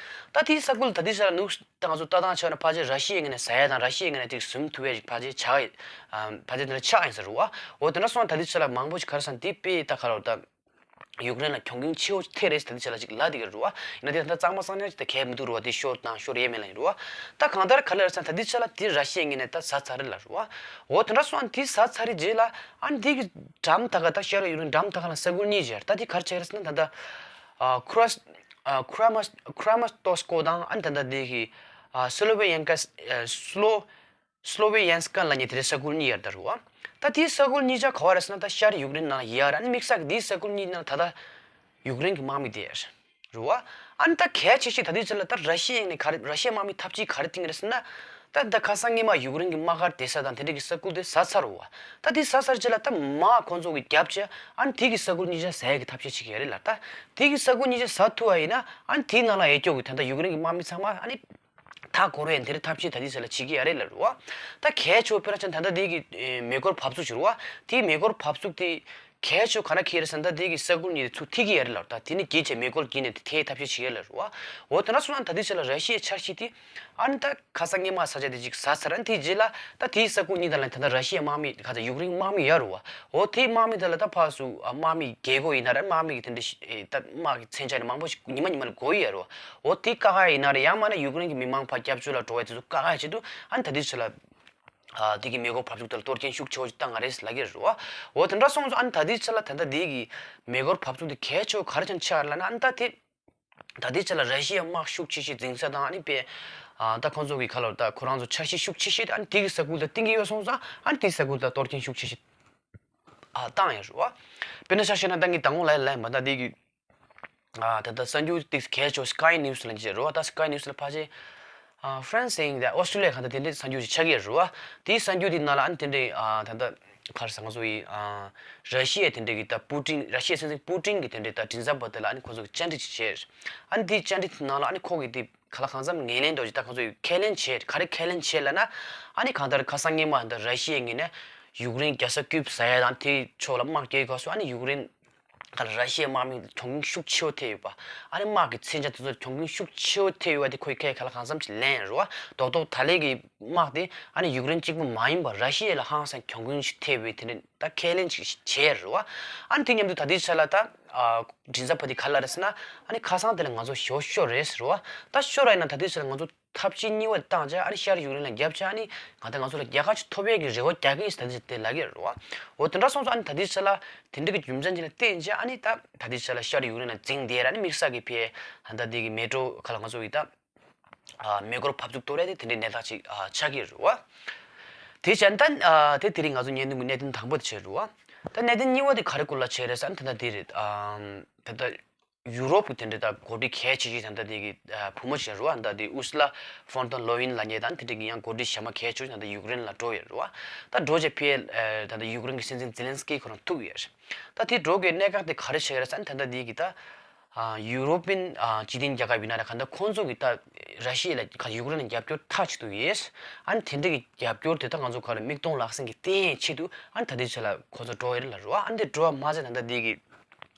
ད་དེའི་ས་ཁུལ་ད་དེ་ས་ལ་ནུབ་ད་ང་ཚོ་ལྟ་སྟངས་ཆགས་ན་ཕལ་ཆེར་ར་ཤི་ཡའི་ངོས་ནས་དེ་ཟིན་ཐུབ་ཡས་ཕལ་ཆེར་ཆགས་ཡོད། ཕལ་ཆེར་དེ་འདྲ་ཆགས་ཡིན་ཟེར་རེད་བ། འོ་དེ་འདྲ་སོང་ད་དེ་ཆ་ལ་མང་པོ་ཞིག་ག་རེ་ཟེར་ན་དེ་དཔེ་ད་ག་རེ་ད་ཡུཀ་རེན་ལ་གྱོང་གུན་ཆེ་བོ་ཐེབས་རེད་ཟེར་ད་དེ་ཆ་ལ་ཅིག་ལབ་བསྡད་ཀྱི་རེད་བ། ཡིན་ན་དེ་ད་གཙང་མ་གཙང་རྐྱང་ཅིག་ད་གས་མི་འདུག་རེད་བ། དེ་ཤོར་དང་ཤོར་ཡས་མེད་ལབ་ཡིན་རེད་བ། ད་གང་ལྟར་ག་རེ་ཟེར་ན་ད་དེ་ཆ་ལ་དེ་ར་ཤི་ཡའི་ངོས་ནས་ད་ཟ་ཚར་རེད་ལབ་རེད་བ། འོ་དེ་འདྲ་སོང་དེ་ཟ་ཚར་རེད་རྗེས་ལ་ཨ་ནི་དེ་གི་འགྲམ་ད་ག་ད་ཤར་ཡུཀ་རེན་འགྲམ་ད་ག་ལ་ས་ཁུལ་གཉིས་ཡོད་རེད། ད་དེ་ག་རེ་བྱས་རེད་ཟེར་ན་ད་ད་ཨ་ཁུ་ར་ཨ་ཁུ་ར་མ་ཁུ་ར་མ་ཏོ་སི་ཀོ་དང་ཨ་ནི་ད་ད་དེ་གི་ཨ་སི་ལོ་ཝེ་ཡན་ཀ་ཨ་སི་ལོ་སི་ལོ་ཝེ་ཡན་སི་ཀ་ལབ་མཁན་དེ་རེད། ས་ཁུལ་གཉིས་ཡོད་རེད་ད་རེད་བ། ད་དེའི་ས་ཁུལ་གཉིས་ཆ་ག་པར་རེད་ཟེར་ན་ད་ཤར་ཡུཀ་རེན་ནང་ཡོད་རེད། ཨ་ནི་དམིགས་བསལ་གྱི་དེའི་ས་ཁུལ་གཉིས་ནང་ད་ད་ཡུཀ་རེན་གྱི་དམག་མི་དེ་རེད་བ། ཨ་ནི་ད་གལ་ཆེ་ཤོས་ད་དེའི་ཆ་ལ་ད་ར་ཤི་ཡའི་ངོས་ནས་ག་རེ་ར་ཤི་ཡའི་དམག་མི་འཐབ་ཇུས་ག་རེ་བཏིང་རེད་ཟེར་ན། ད་ད་ཁ་སང་སྔོན་མ་ཡུཀ་རེན་གྱི་དམག་སྒར་བསྡད་ས་དང་དེ་འདྲ་གི་ས་ཁུལ་དེ་ཟ་ཚར་བ། ད་དེ་ཟ་ཚར་རྗེས་ལ་ད་མར་ཁོང་ཚོ་གི་རྒྱབ་བྱས་ཨ་ནི་དེ་གི་ས་ཁུལ་གཉིས་ཆ་ཟ་ཡས་ཀྱི་ཐབས་ཤེས་བྱེད་ཀྱི་ཡོད་རེད་ལ། ད་དེ་གི་ས་ཁུལ་གཉིས་ཆ་ཟ་ཐུབ་པ་ཡིན་ན་ཨ་ནི་དེའི་ནང་ལ་ཡོད་རྒྱུ་གི་ད་ད་ཡུཀ་རེན་གྱི་དམག་མི་ཚང་མ་ཨ་ནི་མཐའ་འཁོར་བའི་དེ་འདྲ་ཐབས་ཤེས་ད་ལྟའི་ཆ་ལ་བྱེད་ཀྱི་ཡོད་རེད་ལབ་རེད་བ། ད་གལ་ཆེ་བ་དཔེར་ན་ཆ་ད་ལྟ་དེ་གི་ཨེ་མེ་འཁོར་འབབ་ཚུགས་ཤིག་རེད་བ། དེའི་མེ་འཁོར་འབབ་ཚུགས་དེ་གལ་ཆེ་བ་ག་ན་ཁེལ་རེད་ཟེར་ན། ད་དེ་གི་ས་ཁུལ་གཉིས་དེ་ཚུར་ཐེ་གི་ཡོད་རེད་ལབ། ད་དེ་ནི་བརྒྱུད་བྱས་མེ་འཁོར་བརྒྱུད་ནས་དེ་ཐེ་ཐབས་ཤེས་བྱེད་ཀྱི་ཡོད་རེད་བ། འོ་དེ་འདྲ་སོང་ན་ད་ལྟའི་ཆ་ལ་ར་ཤི་ཡའི་འཆར་གཞི་དེ་ཨ་ནི་ད་ཁ་སང་སྔོན་མ་ས་ཆ་དེ་ཅིག་ཟ་ཚར། ཨ་ནི་དེའི་རྗེས་ལ་ད་དེའི་ས་ཁུལ་གཉིས་དང་ལ་ད་ལྟ་ར་ཤི་ཡའི་དམག་མི་ག་ཚོད་ཡུཀ་རེན་དམག་མི་ཡོད་རེད་བ། འོ་དེའི་དམག་མི་དེ་ལ་ད་ཕར་ཚུར་ཨ་དམག་མི་རྒྱལ་སྒོ་ཡིན་ན་རེད། དམག་མི་གི་དེ་འདྲ་ཞིག་ཨེ་ད་དམག་གི་མཚོན་ཆ་ནི་མང་པོ་ཞིག་ཉི་མ་ཉི་མ་ལ་དགོས་ཡོད་རེད་བ། འོ་དེ་བཀག་ཡ་ཡིན་ན་རེད། ཡང་མིན་ན་ཡུཀ་རེན་གྱི་མི་མང་ཕར་སྐྱབས་བཅོལ་ལ་འགྲོ་བའི་དེ་ཚོ་བཀག་ཡ་ཆེད་དུ་ཨ་ནི་ད་ལྟའི་ཆ་ལ་ཨ་དེ་གི་མེ་འཁོར་འབབ་ཚུགས་དེ་ལ་གཏོར་སྐྱོན་ཤུགས་ཆེ་བོ་ཞིག་བཏང་བ་རེད་ལབ་ཀྱི་རེད་བ། འོ་དེ་འདྲ་སོང་ཙང་ཨ་ནི་ད་ལྟའི་ཆ་ལ་ད་ལྟ་དེ་གི་མེ་འཁོར་འབབ་ཚུགས་དེ་གལ་ཆེ་བ་ག་རེ་བྱས་ནས་ཆགས་ཡོད་ལབ་ན། ཨ་ནི་ད་དེ་ད་ལྟའི་ཆ་ལ་ར་ཤི་ཡའི་དམག་ཤུགས་ཆེ་ཤོས་འཛིང་ས་དང་ཨ་ནི་དཔེ་ཨ་ད་ཁོང་ཚོ་གི་ཁ་ལོ་ད་ཁོ་རང་ཚོ་འཆར་གཞི་ཤུགས་ཆེ་ཤོས་དེ་ཨ་ནི་དེ་གི་ས་ཁུལ་ལ་བཏིང་གི་ཡོད་སོང་ཙང་ཨ་ནི་དེ་ས་ཁུལ་ལ་གཏོར་སྐྱོན་ཤུགས་ཆེ་ཤོས་ཨ་བཏང་ཡོད་རེད་བ། དཔེར་ན་ཆ་བཞག་ན་ད་ངས་མདང་དགོང་ལ་ལབ་ཡིན་པ། ད་དེ་གི་ཨ་ད་ལྟ་གསར་འགྱུར་ཏིག་གལ་ཆེ་བ་Sky News་ལབ་ཀྱི་རེད་བ། ད་Sky News་ལ་ཕལ་ཆེར་ཨ་France་ཡིན་ད་Australia་གང་ལྟར་དེ་འདྲའི་གསར་འགྱུར་ཞིག་ཆགས་ཀྱི་རེད་བ། དེའི་གསར་འགྱུར་དེའི་ནང་ལ་ཨ་ནི་དེ་འདྲའི་ཨ་ད་ལྟ་ག་རེ་ཟེར། ང་ཚོ་ཡི་ཨ་ར་ཤི་ཡའི་དེ་འདྲའི་གི་ད་པུ་ཏིན། ར་ཤི་ཡའི་སྲིད་འཛིན་པུ་ཏིན་གྱི་དེ་འདྲའི་ད་མགྲིན་ཚབ་པ་དེ་ལ་ཨ་ནི་ཁོ་ཚོ་གི་བཅར་འདྲི་ཅིག་བྱས། ཨ་ནི་དེའི་བཅར་འདྲི་དེའི་ནང་ལ་ཨ་ནི་ཁོ་གིས་དེ་ག་ལ་གང་འཚམ་ངོས་ལེན་འདྲ་ཅིག་ད་ཁོ་ཚོ་ཡི་ཁས་ལེན་བྱས། ག་རེ་ཁས་ལེན་བྱས་ལབ་ན། ཨ་ནི་གང་ལྟར་ཁ་སང་སྔོན་མ་ད་ར་ཤི་ཡའི་ངོས་ནས་ཡུཀ་རེན་རྒྱལ་ས་ཀིབ་ཟ་ཡ་དང་དེའི་ཕྱོགས་ལ་དམག་རྒྱག་གི་སྐབས་སུ་ཨ་ནི་ཡུཀ་རེན་ག་ལ་ར་ཤི་ཡའི་དམག་མི་གྱོང་གུན་ཤུགས་ཆེ་བོ་ཐེབས་ཡོད་པ། ཨ་ནི་དམག་གི་མཚོན་ཆ་དེ་ཚོ་གྱོང་གུན་ཤུགས་ཆེ་བོ་ཐེབས་ཡོད་པ་དེ་ཁོས་ཁས་ག་ལ་གང་འཚམ་ཅིག་ལེན་ཡོད་རེད་བ། རྡོག་རྡོག་ད་ལན་གྱི་དམག་དེ་ཨ་ནི་ཡུཀ་རེན་གཅིག་པུ་མ་ཡིན་པར་ར་ཤི་ཡ་ལ་ཧང་སང་གྱོང་གུན་ཞིག་ཐེབས་པའི་དེ་འདྲ་ད་ཁས་ལེན་ཅིག་བྱས་ཡོད་རེད་བ། ཨ་ནི་དེ་མཉམ་དུ་ད་ལྟའི་ཆ་ལ་ད་ཨ་མགྲིན་ཚབ་པ་དེ་ག་ལ་རེད་ཟེར་ན། ཨ་ནི་ཁ་སང་དེ་ལ་ང་ཚོ་ཞོ་ཤོར་རེད་ཟེར་བ། ད་ཤོར་ར་ཡིན་ན་ད་ལྟའི་ཆ་ལ་ང་ཚོ་ ཐབས་ཇུས་གཉིས་པ་བཏང་བྱས་ཨ་ནི་ཤར་ཡུཀ་རེན་ལ་རྒྱབ་བྱས་ཨ་ནི་ང་ད་ང་ཚོ་ལ་རྒྱལ་ཁ་ཅིག་ཐོབ་ཡས་ཀྱི་རེ་བ་རྒྱག་གི་ཡིན་ཟེར་ད་ཅིག་དེ་ལབ་ཀྱི་རེད་བ། འོ་དེ་འདྲ་སོང་ཙང་ཨ་ནི་ད་ལྟའི་ཆ་ལ་དེ་འདྲ་གི་རྒྱུ་མཚན་ཅིག་ལ་བརྟེན་བྱས་ཨ་ནི་ད་ད་ལྟའི་ཆ་ལ་ཤར་ཡུཀ་རེན་ལ་འཛིང་བསྡད་ར་ཨ་ནི་དམིགས་བསལ་གྱི་ཕའི་ད་ལྟ་དེ་གི་མེ་ཊོ་ཁ་ལ་ང་ཚོ་གི་ད་ཨ་མེ་འཁོར་ཕབ་ཚུགས་གཏོར་ཡས་དེ་དེ་འདྲའི་གནས་སྟངས་ཅིག་ཨ་ཆགས་ཀྱི་རེད་བ། དེ་བྱས་ད་ཨ་དེ་དེ་རིང་ང་ཚོ་བརྙན་ཐུང་གི་གནད་དོན་དང་པོ་དེ་བྱས་རེད་བ། ད་གནད་དོན་གཉིས་པ་དེ་ག་རེ་སྐོར་ལ་བྱས་རེད་ཟེར་ན་ད་ལྟ་དེ་རེད་ཨ་ད་ལྟ། ཡུ་རོབ་ཀྱི་དེ་འདྲའི་ད་འགོ་ཁྲིད་གལ་ཆེ་ཆེ་ད་ལྟ་དེ་གི་ཨ་བུ་མོ་ཞིག་རེད་བ། ད་ལྟ་དེ་ཨུར་སུ་ལ་ཕོན་ཏོན་ལོ་ཡིན་ལབ་མཁན་དང་དེ་འདྲའི་གི་ཡང་འགོ་ཁྲིད་གཞན་མ་གལ་ཆེ་ཆེ་ད་ལྟ་ཡུཀ་རེན་ལ་འགྲོ་ཡོད་རེད་བ། ད་འགྲོ་བྱས་ཕེ་ད་ལྟ་ཡུཀ་རེན་གྱི་སྲིད་འཛིན་ཛེ་ལན་སི་ཀི་ཁོ་རང་ཐུག་ཡོད་རེད། ད་དེ་འགྲོ་གི་གནད་འགག་དེ་ག་རེ་ཆགས་ཡོད་རེད་ཟེར་ན་ད་ལྟ་དེ་གི་ད་ཨ་ཡུ་རོ་པིན་ཨ་སྤྱི་མཐུན་རྒྱལ་ཁབ་ཡིན་ན་རེད་ག་ད་ཁོང་ཚོ་གི་ད་ར་ཤི་ཡ་ལ་ག་ཡུཀ་རེན་ལ་རྒྱབ་སྐྱོར་མཐའ་གཅིག་ཏུ་ཡོད། ཨ་ནི་དེ་འདྲའི་གི་རྒྱབ་སྐྱོར་དེ་ད་ང་ཚོ་ག་རེ་མིག་མཐོང་ལག་ཟིན་གི་བརྟན་ཡས་ཆེད་དུ་ཨ་ནི་ད་ལྟའི་ཆ་ལ་ཁོ་ཚོ་འགྲོ་ཡོད་རེད་ལབ་རེད་བ། ཨ་ནི་དེ་འགྲོ་བ་མ་ཟད་ད་ལྟ་དེ་གི་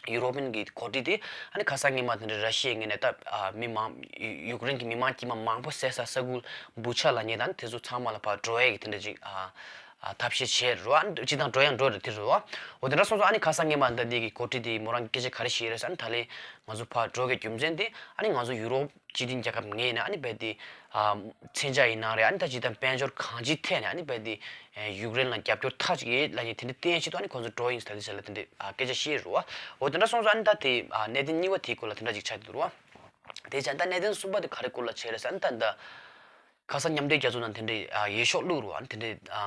ཡུ་རོ་པིན་གྱི་འགོ་ཁྲིད་དེ་ཨ་ནི་ཁ་སང་ཉི་མ་དེ་འདྲ་ར་ཤི་ཡའི་ངོས་ནས་ད་ཨ་མི་མང་ཡུ་ཡུཀ་རེན་གྱི་མི་མང་དཀྱུས་མ་མང་པོ་བསད་ས་ས་ཁུལ་བུ་ཆ་ལབ་མཁན་དང་དེ་ཚོ་ཚང་མ་ལ་ཕར་འགྲོ་ཡས་ཀྱི་དེ་འདྲ་ཅིག་ཨ་ཨ་ཐབས་ཤེས་བྱས་རེད་བ། སྤྱི་བཏང་འགྲོ་ཡང་འགྲོ་རེད་དེ་རེད་བ། འོ་དེ་འདྲ་སོང་ཙང་ཨ་ནི་ཁ་སང་ཉི་མ་ད་འདི་གི་འགོ་ཁྲིད་དེ་མོ་རང་སྐད་ཆ་ག་རེ་བཤད་རེད་ཟེར་ན་ད་ལན་ང་ཚོ་ཕར་འགྲོ་གི་རྒྱུ་མཚན་དེ་ཨ་ནི་ང་ཚོ་ཡུ་རོབ་སྤྱི་མཐུན་རྒྱལ་ཁབ་ངོས་ནས་ཨ་ནི་རྦད་དེ་ཨ་མཚོན་ཆ་ཡིན་ན་རེད་ཨ་ནི་ད་སྤྱི་བཏང་དཔལ་འབྱོར་གང་ཅིའི་ཐད་ནས་ཨ་ནི་རྦད་དེ་ཡུཀ་རེན་ལ་རྒྱབ་སྐྱོར་མཐའ་གཅིག་ཡོད་ལབ་མཁན་དེ་འདྲ་བསྟན་ཆེད་དུ་ཨ་ནི་ཁོང་ཚོ་འགྲོ་ཡིན་ཟེར་ད་དེ་ཆ་ལ་དེ་འདྲ་ཨ་སྐད་ཆ་བཤད་རེད་བ། འོ་དེ་འདྲ་སོང་ཙང་ཨ་ནི་ད་དེ་ཨ་གནད་དོན་གཉིས་པ་དེའི་སྐོར་ལ་དེ་འདྲ་ཅིག་ཆགས་ཀྱི་འདུག་རེད་བ། དེ་བྱས་ད་གནད་དོན་གསུམ་པ་དེ་ག་རེ་སྐོར་ལ་བྱས་རེད་ཟེར་ན་ད་ད་ཁ་སང་མཉམ་འབྲེལ་རྒྱལ་ཚོགས་ནང་དེ་འདྲའི་ཨ་འོས་ཤོག་བླུགས་རེད་བ། ཨ་ནི་དེ་འདྲའི་ཨ་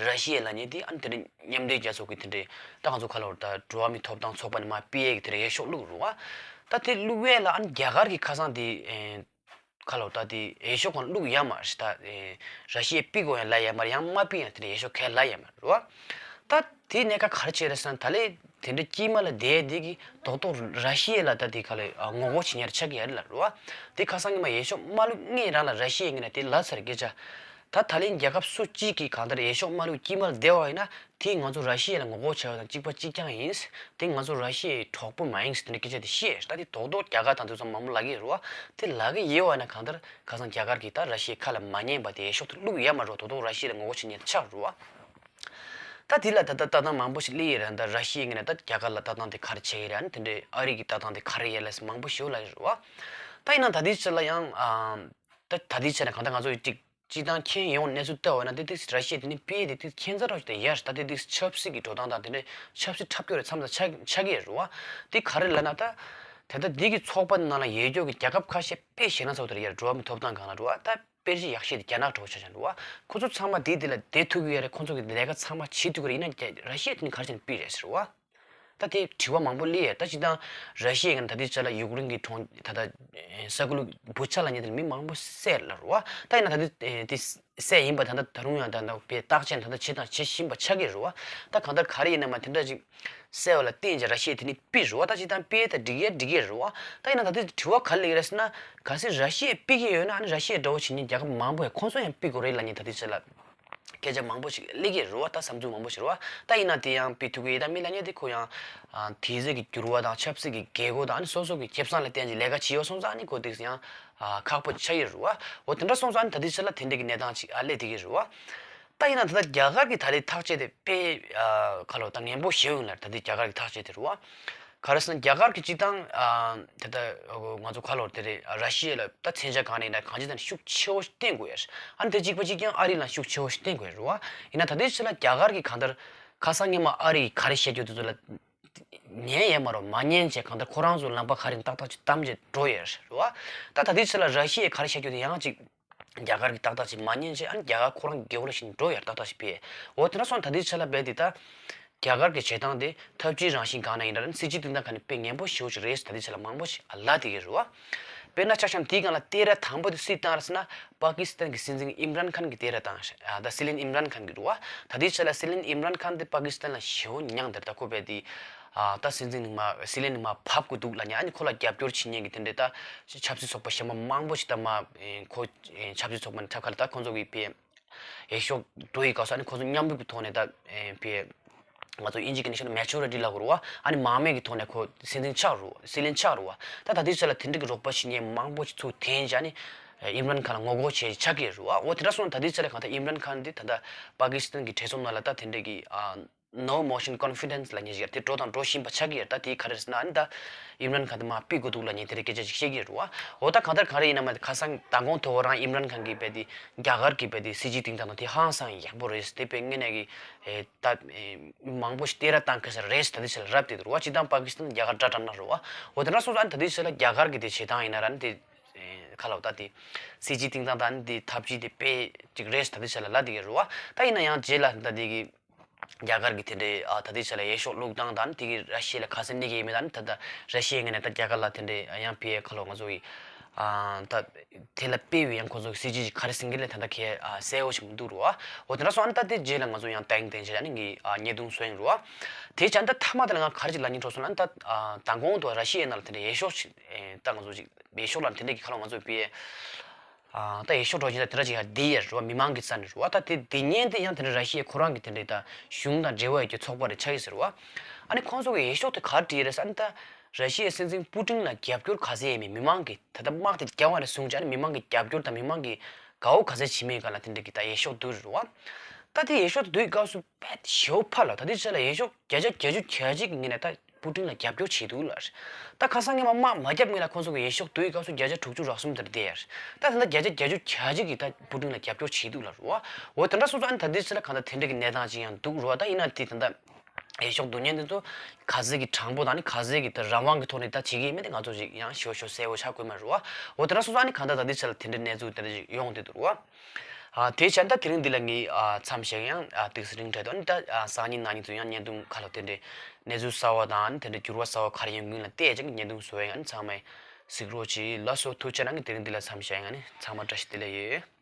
ར་ཤི་ཡ་ལབ་མཁན་དེ་ཨ་ནི་དེ་འདྲའི་མཉམ་འབྲེལ་རྒྱལ་ཚོགས་ཀྱི་དེ་འདྲའི་ད་ང་ཚོ་ག་ལབ་རེད་ད་འགྲོ་བ་མིའི་ཐོབ་ཐང་ཚོགས་པ་ནས་མར་ཕུད་ཡས་ཀྱི་དེ་འདྲའི་འོས་ཤོག་བླུགས་རེད་བ། ད་དེ་བླུགས་ཡས་ལ་ཨ་ནི་རྒྱ་གར་གྱི་ཁ་སང་དེ་ཨེ་ག་ལབ་ད་དེ་འོས་ཤོག་གང་བླུགས་ཡ་མ་རེད་ད། ཨེ་ར་ཤི་ཡས་ཕུད་དགོས་ཡ་ལབ་ཡ་མ་རེད། ཡང་མ་ཕུད་ཡ་དེ་འདྲའི་འོས་ཤོག་གང་ལབ་ཡ་མ་རེད་བ། ད་དེ་གནད་འགག་ག་རེ་བྱས་རེད་ཟེར་ན་ད་ལན་དེ་འདྲ་དཀྱིལ་མ་ལ་བསྡད་དེ་གི་རྡོག་རྡོག་ར་ཤི་ཡ་ལ་ད་དེ་ག་ལ་ངོ་རྒོལ་བྱེད་མཁན་ཆགས་ཀྱི་ཡ་རེད་ལབ་རེད་བ། དེ་ཁ་སང་ཉི་མ་འོས་ཤོག་མ་བླུགས་སྔོན་རང་ལ་ར་ཤི་ཡའི་ངོས་ནས་དེ་ལབ་ཚར་སྐད་ཆ། ད་ད་ལན་རྒྱལ་ཁབ་སུ་གཅིག་གིས་གང་ལྟར་འོས་ཤོག་མ་བླུགས་དཀྱིལ་མ་ལ་བསྡད་པ་ཡིན་ན་དེ་ང་ཚོ་ར་ཤི་ཡ་ལ་ངོ་རྒོལ་བྱས་པ་དང་གཅིག་པ་གཅིག་རྐྱང་ཡིན། དེ་ང་ཚོ་ར་ཤི་ཡའི་གྲོགས་པོ་མ་ཡིན་ཟེར་དེ་འདྲ་སྐད་ཆ་དེ་བཤད། ད་དེ་རྡོག་རྡོག་རྒྱ་གར་དང་དེ་ཚོ་མང་པོ་ལབ་ཀྱི་ཡོད་རེད་བ། དེ་ལབ་ཀྱི་ཡོད་པ་ཡིན་ན་གང་ལྟར་ཁ་སང་རྒྱ་གར་གྱིས་ད་ར་ཤི་ཡའི་ཁ་ལ་མ་ཉན་པ་དེ་འོས་ཤོག་དེ་བླུགས་ཡ་མ་རེད་བ། རྡོག་རྡོག་ར་ཤི་ཡ་ལ་ངོ་རྒོལ་བྱེད་མཁན་ཆགས་རེད་བ། ད་དེ་ལ་ད་ལྟ་ལྟ་སྟངས་མང་པོ་ཞིག་སླེབས་ཡོད་རེད། ད་ར་ཤི་ཡའི་ངོས་ནས་ད་རྒྱ་གར་ལ་ལྟ་སྟངས་དེ་ག་རེ་བྱས་ཡོད་རེད། ཨ་ནི་དེ་འདྲའི་ཨ་རི་གི་ལྟ་སྟངས་དེ་ག་རེ་ཡོད་ལབ་མང་པོ་ཞིག་ལབ་ཡོད་རེད་བ། ད་ཡིན་ན་ད་ལྟའི་ཆ་ལ་ཡང་ཨ་ད་ད་ལྟའི་ཆ་ལ་གང་ལྟར་ང་ཚོ་ཅིག་སྤྱི་བཏང་མཁྱེན་ཡོང་གནས་ཚུལ་ལྟ་བ་ན་དེ་དུས་ར་ཤི་ཡ་དེ་ནི་པི་ཨེ་དེ་དུས་ཁྱད་མཚར་རོ་ཞིག་དེ་ཡར་ད་དེ་དུས་ཆབ་སྲིད་ཀྱི་འགྲོ་སྟངས་དང་དེ་འདྲའི་ཆབ་སྲིད་འཁྲབ་སྐྱོར་རེ་མཚམས་མཚམས་ཆགས་ཆགས་ཀྱི་ཡོད་རེད་བ། དེ་ག་རེ་ལབ་ན་ད་ད་ལྟ་འདི་གི་ཚོགས་པ་ནང་ལ་ཡོད་རྒྱུ་གི་རྒྱལ་ཁབ་ཁ་ཤས་དཔེ་ཞེད་སྣང་ཚ་པོ་དེ་རེད། ཡར་འགྲོ་བ་མིའི་ཐོབ་ཐང་སྒང་ལ་འགྲོ་བ་ད་དཔེ་གཞི་ཡག་ཤོས་དེ་རྒྱ་ནག་འགྲོ་བ་ཆ་ཆ་འགྲོ་བ། ཁོ་ཚོ་ཚང་མ་དེ་དེ་ལ་བསྡད་ཐུབ་ཀྱི་ཡོད་རེད། ཁོ་ཚོ་གི་ལས་ཀ་ཚང་མ་བྱེད་ཐུབ་ཀྱི་རེད། ཡིན་ན་རྒྱ་ར་ཤི་ཡ་དེ་ནི་ག་རེ་བྱས་ནས་ཕུད་རེད་ཟེར་བ། ད་དེ་དྲི་བ་མང་པོ་སླེབས་ཡོད། ད་སྤྱིར་བཏང་ར་ཤི་ཡའི་ངོས་ནས་ད་ལྟའི་ཆ་ལ་ཡུཀ་རེན་གྱི་གྲོང་ད་ལྟ་ས་ཁུལ་བུ་ཆ་ལབ་མཁན་དེ་ལ་མི་མང་པོ་བསད་ལབ་རེད་བ། ད་ཡིན་ན་ད་ལྟ་དེ་བསད་ཡིན་པ་ད་ལྟ་ད་རུང་ཡང་ད་ལྟ་བའི་བརྟག་དཔྱད་ད་ལྟ་བྱེད་དང་བྱེད་བཞིན་པ་ཆགས་ཀྱི་རེད་བ། ད་གང་ལྟར་ག་རེ་ཡིན་ན་མ་དེ་འདྲ་ཅིག་བསད་པ་ལ་བརྟེན་བྱས་ར་ཤི་ཡས་དེ་ནི་ཕུད་རེད་བ། ད་སྤྱིར་བཏང་ཕུད་ཡས་ད་འགྲིག་ཡས་འགྲིག་གི་རེད་བ། ད་ཡིན་ན་ད་ལྟའི་དྲི་བ་ག་རེ་སླེབས་ཀྱི་རེད་ཟེར་ན་གལ་སྲིད་ར་ཤི་ཡས་ཕུད་ཀྱི་ཡོད་ན་ཨ་ནི་ར་ཤི་ཡས་དགྲ་བོ་བྱེད་མཁན་རྒྱལ་ཁབ་མང་པོ་ཡང་ཁོང་ཚོ་ཡང་ཕུད་དགོས་རེད་ལབ་མཁན་ད་ལྟའི་ཆ་ལ་སྐད་ཆ་མང་པོ་ཞིག་སླེབས་ཀྱི་རེད་བ། ད་བསམ་ཚུལ་མང་པོ་ཞིག་རེད་བ། ད་ཡིན་ན་དེ་ཡང་ཕུད་ཐུབ་ཀྱི་ཡོད་དམ་མེད་ལབ་མཁན་དེ་ཁོ་ཡང་ཨ་དེང་སང་གི་འགྱུར་བ་དང་ཆབ་སྲིད་ཀྱི་དགོས་མཁོ་དང་ཨ་ནི་སོ་སོ་གི་ཁེ་བཟང་ལ་བརྟེན་ཅིག་ལས་ཀ་བྱེད་ཡོད་སོང་ཙང་ཨ་ནི་ཁོ་དེ་ཡང་ཨ་ཁག་པོ་ཆགས་ཀྱི་རེད་བ། འོ་དེ་འདྲ་སོང་ཙང་ཨ་ནི་ད་ལྟའི་ཆ་ལ་དེ་འདྲ་གི་གནས་སྟངས་ཅིག་ཨ་སླེབས་བསྡད་ཀྱི་རེད་བ། ད་ཡིན་ན་ད་ལྟ་རྒྱ་གར་གྱི་ད་ལྟའི་ཐག་གཅོད་དེ་དཔེ་ཨ་ག་ལབ་ད་ངན་པོ་ཞེ་པོ་ཡིན་ལ། ད་ལྟའི་རྒྱ་གར་གྱི་ཐག་གཅོད་དེ་རེད་བ། ག་རེ་ཟེར་ན་རྒྱ་གར་གྱི་སྤྱིར་བཏང་ཨ་ད་ལྟ་ང་ཚོ་ག་ལབ་དེ་རེད། ར་ཤི་ཡ་ལ་ད་མཚོན་ཆ་གང་ནས་ཡིན་ན་གང་ཅི་ད་ནས་ཤུགས་ཆེ་བོ་ཞིག་བཏོན་དགོས་ཡ་རེད། ཨ་ནི་དེ་གཅིག་པ་གཅིག་རྐྱང་ཨ་རི་ལ་ཤུགས་ཆེ་བོ་ཞིག་བཏོན་དགོས་ཡ་རེད་བ། ཡིན་ན་ད་ལྟའི་ཆ་ལ་རྒྱ་གར་གྱི་གང་ལྟར་ཁ་སང་སྔོན་མ་ཨ་རི་གིས་ག་རེ་བཤད་རྒྱུ་དེ་ཚོ་ལ་ཉན་ཡས་མ་རེད་བ། མ་ཉན་བྱས་གང་ལྟར་ཁོ་རང་ཚོ་ལམ་པ་ག་རེ་ཏག་ཏག་ཅིག་བདམས་བྱས་འགྲོ་ཡས་རེད་བ། ད་ད་ལྟའི་ཆ་ལ་ར་ཤི་ཡས་ག་རེ་བཤད་རྒྱུ་དེ་ཡང་ཅིག་རྒྱ་གར་གྱིས་ཏག་ཏག་ཅིག་མ་ཉན་བྱས་ཨ་ནི་རྒྱ་གར་ཁོ་རང་གི་རྒྱལ་པོ་ལ་བཞིན་འགྲོ་ཡར་ཏག་ཏག་ཅིག་ཕེབས། འོ་དེ་འདྲ་སོང་ད་ལྟའི་ཆ་ལ་རྦད་དེ་ད་རྒྱ་གར་གྱི་བྱེད་སྟངས་དེ་ཐབས་ཇུས་རང་བཞིན་སྒང་ནས་ཡིན་ན་ར་ནི་སྲིད་ཇུས་སྟེང་ད་ག་ནས་དཔེ་ངན་པོ་ཞེ་པོ་ཅིག་རེད་ཟེར་ད་ལྟའི་ཆ་ལ་མང་པོ་ཞིག་ལབ་བསྡད་ཀྱི་རེད་བ། དཔེར་ན་ཆ་བཞག་ན་དེའི་སྒང་ལ་ལྟེ་བ་དང་པོ་དེ་སུས་བཏང་རེད་ཟེར་ན་པ་ཀི་སི་ཐན་གྱི་སྲིད་འཛིན་ཨིམ་རན་ཁཱན་གྱིས་ལྟེ་བ་བཏང་ཨ་ད་སྲིད་བློན་ཨིམ་རན་ཁཱན་གྱིས་རེད་བ། ད་ལྟའི་ཆ་ལ་སྲིད་བློན་ཨིམ་རན་ཁཱན་དེ་པ་ཀི་སི་ཐན་ལ་ཞེ་པོ་མྱངས་བསྡད་རེད། ད་ཁོ་རྦད་དེ་ཨ་ད་སྲིད་འཛིན་ནས་མར་སྲིད་བློན་ནས་མར་བབས་དགོས་འདུག་ལབ་མཁན་ཨ་ནི་ཁོ་ལ་རྒྱབ་སྐྱོར་བྱེད་མཁན་གྱི་དེ་འདྲའི་ད་ཆབ་སྲིད་ཚོགས་པ་གཞན་པ་མང་པོ་ཞིག་ད་མར་ཨེ་ཁོ་ཨེ་ཆབ་སྲིད་ཚོགས་པ་ནས་ཐད་ཀར་ད་ཁོ་ཚོ་གི་ཕེ་འོས་ཤོག་འགྲོ་ཡི་སྐབས་སུ་ཨ་ནི་ཁོ་ཚོ་མཉམ་རུབ་ཀྱི་ཐོག་ནས་ད་ཨེ་ཕེ་ང་ཚོ་དབྱིན་ཇི་གི་ནས་བཤད་ན་མེ་ཇོ་རི་ཊི་ལབ་དགོས་རེད་བ། ཨ་ནི་མང་མོས་ཀྱི་ཐོག་ནས་ཁོ་སྲིད་འཛིན་ཆགས་རེད་བ། སྲིད་བློན་ཆགས་རེད་བ། ད་ད་ལྟའི་ཆ་ལ་དེ་འདྲ་གི་རོགས་པ་བྱེད་མཁན་མང་པོ་ཞིག་ཚུར་འཐེན་བྱས་ཨ་ནི་ཨིམ་རན་ཁཱན་ལ་ངོ་རྒོལ་བྱས་ཆགས་ཀྱི་རེད་བ། འོ་དེ་འདྲ་སོང་ད་ལྟའི་ཆ་ལ་གང་ལྟར་ཨིམ་རན་ཁཱན་འདི་ད་ལྟ་པ་ཀི་སི་ཐན་གྱི་གྲོས་ཚོགས་ནང་ལ་ད་དེ་འདྲ་གི་ཨ། no motion confidence ལབ་མཁན་ཞིག་ཡོད་རེད། དེ་འགྲོ་དང་འགྲོ་བཞིན་པ་ཆགས་ཀྱི་ཡོད་རེད། ད་དེ་ག་རེ་རེད་ཟེར་ན། ཨ་ནི་ད་ཨིམ་རན་ཁཱན་དེ་མར་ཕུད་དགོས་འདུག་ལབ་མཁན་དེ་འདྲའི་སྐད་ཆ་ཞིག་བཤད་ཀྱི་ཡོད་རེད་བ། འོ་ད་གང་ལྟར་ག་རེ་ཡིན་ན་མ་ཁ་སང་མདང་དགོང་དེ་འོ་རང་ཨིམ་རན་ཁཱན་གྱིས་དཔེ་དེ་རྒྱ་གར་གྱི་དཔེ་དེ་སྲིད་བྱུས་སྟེང་དང་དེ་ཧང་སང་ཡག་པོ་རེད། དེ་དཔེ་དངོས་གནས་ཀྱི་ད་མང་པོ་ཞིག་སྟེར་ར་བཏང་གི་ས་རེད། ད་དེ་ཆ་ལ་རབ་དེ་འདུག་བ། སྤྱིར་བཏང་པ་ཀི་སི་ཐན་རྒྱ་གར་འདྲ་འདྲ་ན་རེད་བ། འོ་དེ་འདྲ་སོང་ཙང་ཨ་ནི་ད་དེ་ཆ་ལ་རྒྱ་གར་གྱི་དེ་བྱེད་སྟངས་ཡིན་ན་ར་ནི་དེ། ཨེ་ཁ་ལོ་ད་དེ་སྲིད་བྱུས་སྟེང་དང་ད་ནི་དེ་ཐབས་ཇུས་དེ་དཔེ་ཅིག་རེད། ད་དེ་ཆ་ལ་ལ་དེ་གི་རུ་བ། ད་ཡིན་ན་ཡང་རྗེས་ལ་ད་དེ་གི་རྒྱ་གར་གི་དེ་འདྲའི་ཨ་ད་དེ་ཆ་ལ་འོས་ཤོག་བླུགས་སྟངས་ད་ནི་དེ་གི་ར་ཤི་ཡ་ལ་ག་ཚོད་གནོད་ཀྱི་ཡོད་མེད། ད་ནི་ད་ད་ར་ཤི་ཡའི་ངོས་ནས་ད་རྒྱ་གར་ལ་དེ་འདྲའི་ཡང་ཕི་ཨེ་ཁ་ལོ་ང་ཚོ་གི་ཨ་ད་དེ་ལ་དཔེ་བའི་ཡང་ཁོ་ཚོ་གི་སྲིད་བྱུས་ཀྱི་ག་རེ་ཟིན་གི་ལས་ད་ད་ཁྱེད་ཨ་གསལ་བོ་ཞིག་མི་འདུག་རུ་བ། འོ་དེ་འདྲ་སོང་ཨ་ནི་ད་དེ་རྗེས་ལ་ང་ཚོ་ཡང་ཏན་ཏན་བྱས་ཨ་ནི་གི་ཨ་བརྙན་ཐུང་བཟོས་ཡིན་རུ་བ། དེ་བྱས་ཨ་ནི་ད་མཐའ་མ་དེ་ལ་ང་ག་རེ་ཅིག་ལབ་སྙིང་བྲོ་སོང་ལབ་ན། ད་ཨ་མདང་དགོང་དུ་ར་ཤི་ཡའི་ནང་ལ་དེ་འདྲའི་འོས་ཤོག་ཅིག་ཨེ་ད་ང་ཚོ་ཅིག་འོས་ཤོག་ལ་དེ་འདྲའི་གི་ཁ་ལོ་ང་ཚོ་པི་ཨེ། ཨ་ད་འོས་ཤོག་འགྲོ་བཞིན་ད་དེ་འདྲ་ཅིག་ཡང་བསྡད་ཡོད་རེད་བ། མི་མང་གི་རྩ་ནས་རེད་བ། ད་དེ་དེ་ཉིན་དེ་ཡང་དེ་འདྲ་ར་ཤི་ཡའི་ཁོ་རང་གི་དེ་འདྲའི་ད་གཞུང་དང་འབྲེལ་བ་ཡོད་ཀྱི་ཚོགས་པ་རེ་ཆགས་ཡོད་ཟེར་བ། ཨ་ནི་ཁོང་ཚོ་གི་འོས་ཤོག་དེ་ག་རེ་བྲིས་རེད་ཟེར། ཨ་ནི་ད་ར་ཤི་ཡའི་སྲིད་འཛིན་པུ་ཏིན་ལ་རྒྱབ་སྐྱོར་ག་ཚད་ཡོད་མེད། མི་མང་གི་ད་ལྟ་དམག་དེ་རྒྱག་བ་ནས་བཟུང་བྱས་ཨ་ནི་མི་མང་གི་རྒྱབ་སྐྱོར་དང་མི་མང་གི་དགའ་བོ་ག་ཚད་བྱེད་མེད་ག་ལ་དེ་འདྲ་གི་ད་འོས་ཤོག་བསྡུ་རེད་བ། ད་དེ་འོས་ཤོག་དེ་བསྡུ་ཡི་སྐབས་སུ་བེད་ཞེ་པོ་ཕར་ལ་ད་དེ་ཆ་ལ་འོས་ཤོག་བརྒྱ་ཆ་བརྒྱད་ཅུ་གྱ་གཅིག་གི་ངོས་ནས་ད་པུ་ཏིན་ལ་རྒྱབ་སྐྱོར་བྱེད་འདུག་ལ། ད་ཁ་སང་ངས་མ་དམག་མ་བརྒྱབ་སྔོན་ལ་ཁོང་ཚོ་གི་འོས་ཤོག་བསྡུ་ཡི་སྐབས་སུ་བརྒྱ་ཆ་དྲུག་ཅུ་རེ་གསུམ་དེར་བསྡད་ཡ་རེད། ད་ད་ལྟ་བརྒྱ་ཆ་བརྒྱད་ཅུ་གྱ་གཅིག་གིས་ད་པུ་ཏིན་ལ་རྒྱབ་སྐྱོར་བྱེད་འདུག་ལ་རུ་བ། འོ་དེ་འདྲ་སོང་ཙང་ཨ་ནི་ད་དེ་ཆ་ལ་གང་ལྟར་དེ་འདྲ་གི་གནས་སྟངས་ཅིག་ཡང་འདུག་རུ་བ། ད་ཡིན་ན་དེ་ད་ལྟ་འོས་ཤོག་བསྡུ་མཁན་དེ་ཚོ་ག་ཚད་ཀྱི་དྲང་པོ་དང་ནི་ག་ཚད་ཀྱི་ད་རང་དབང་གི་ཐོག་ནས་ད་བྱེད་ཀྱི་ཡིན་མིན་དེ་ང་ཚོ་ཅིག་ཡང་ཞོ་ཞོ་གསལ་བོ་ཆགས་དགོས་མ་རུ་བ། འོ་དེ་འདྲ་སོང་ཙང་ཨ་ནི་གང་ལྟར་ད་དེ་ཆ་ལ་དེ་འདྲའི་གནས་ཚུལ་དེ་འདྲ་ཅིག་ཡོང་བསྡད་འདུག་རུ་བ། ཨ་དེ་བྱས་ད་དེ་རིང་འདི་ལ་ངས་ཨ་མཚམས་བཞག་ཡང་ཨ་ཏིག་སི་རིང་བྲལ་དུ་ཨ་ནི་ད་ཨ་སང་ཉིན་གནངས་ཉིན་ཚོ་ཡང་བརྙན་ཐུང་ཁ་ལོ་དེ་འདྲའི་གནས་ཚུལ་གསར་བ་དང་ཨ་ནི་དེ་འདྲའི་འགྱུར་བ་གསར་བ་ག་རེ་ཡོང་གི་ཡིན་ལ་བལྟས་ཀྱང་བརྙན་ཐུང་བཟོ་ཡ་ཡིན། ཨ་ནི་ཚང་མས་གཟིགས་རོགས་གྱིས་ལགས་སོ། ཐུགས་རྗེ་གནང་། ངས་དེ་རིང་འདི་ལ་མཚམས་བཞག་ཡང་ཨ་ནི་ཚང་མ་བཀྲ་ཤིས་བདེ་ལེགས་ཡོད།